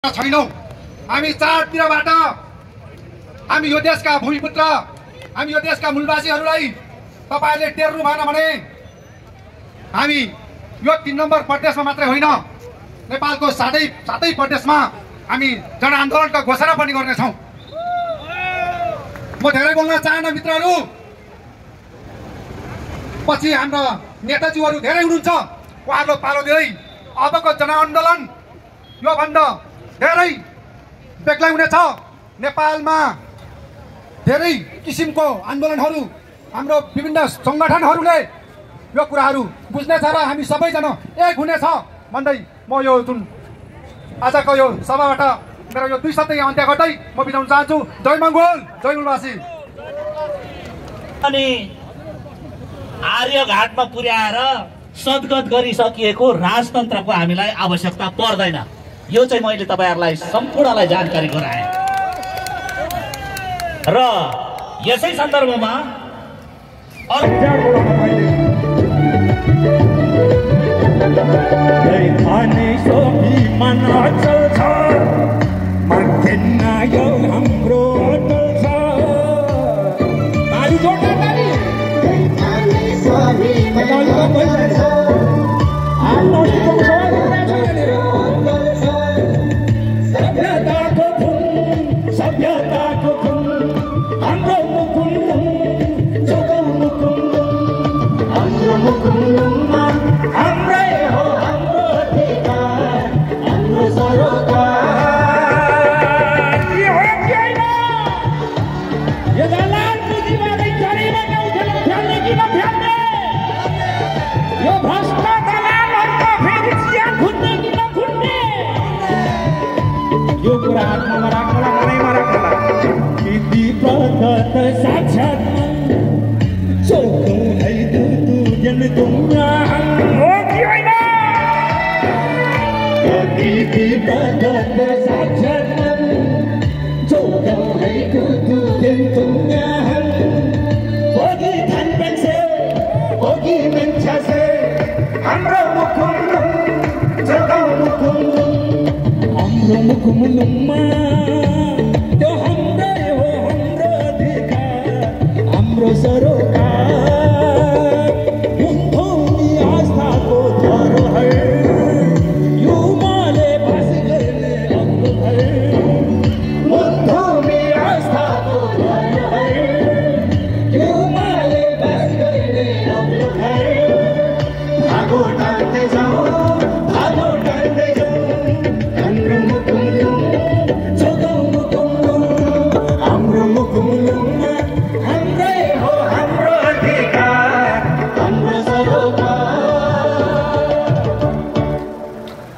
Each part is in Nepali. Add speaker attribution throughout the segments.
Speaker 1: छैनौं। हामी चारतिरबाट हामी यो देशका भूमिपुत्र, हामी यो देशका मूलवासीहरूलाई तपाईहरुले टेर्नु भएन भने हामी यो 3 नम्बर प्रदेशमा मात्रै होइन, नेपालको सातै प्रदेशमा हामी जनआन्दोलनका घोषणा पनि गर्नेछौं। म धेरै बोल्न चाहन्न मित्रहरू, पछि हाम्रो नेताजीहरू धेरै हुनुहुन्छ, उहाँहरुको पालो दिँदै अबको जनआन्दोलन यो भन्दा धेरै बेग्लै हुनेछ। नेपालमा धेरै किसिमको आन्दोलनहरू हाम्रो विभिन्न संगठनहरूले यो कुराहरू बुझ्नेछ र हामी सबैजना एक हुनेछ भन्दै म यो जुन आजको यो सभाबाट मेरो यो 2 शब्द अन्त्य गर्दै म बिताउन चाहन्छु। जय मङ्गोल, जय मूलवासी।
Speaker 2: अनि आर्यघाटमा पुर्याएर सद्गत गरिसकिएको राजतन्त्रको हामीलाई आवश्यकता पर्दैन। यो चाहिँ मैले तपाईहरुलाई सम्पूर्णलाई जानकारी गराएँ। र यसै सन्दर्भमा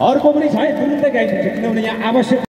Speaker 3: अर्को पनि छ है, तुरुन्तै गाइदिन्छु किनभने यहाँ आवश्यक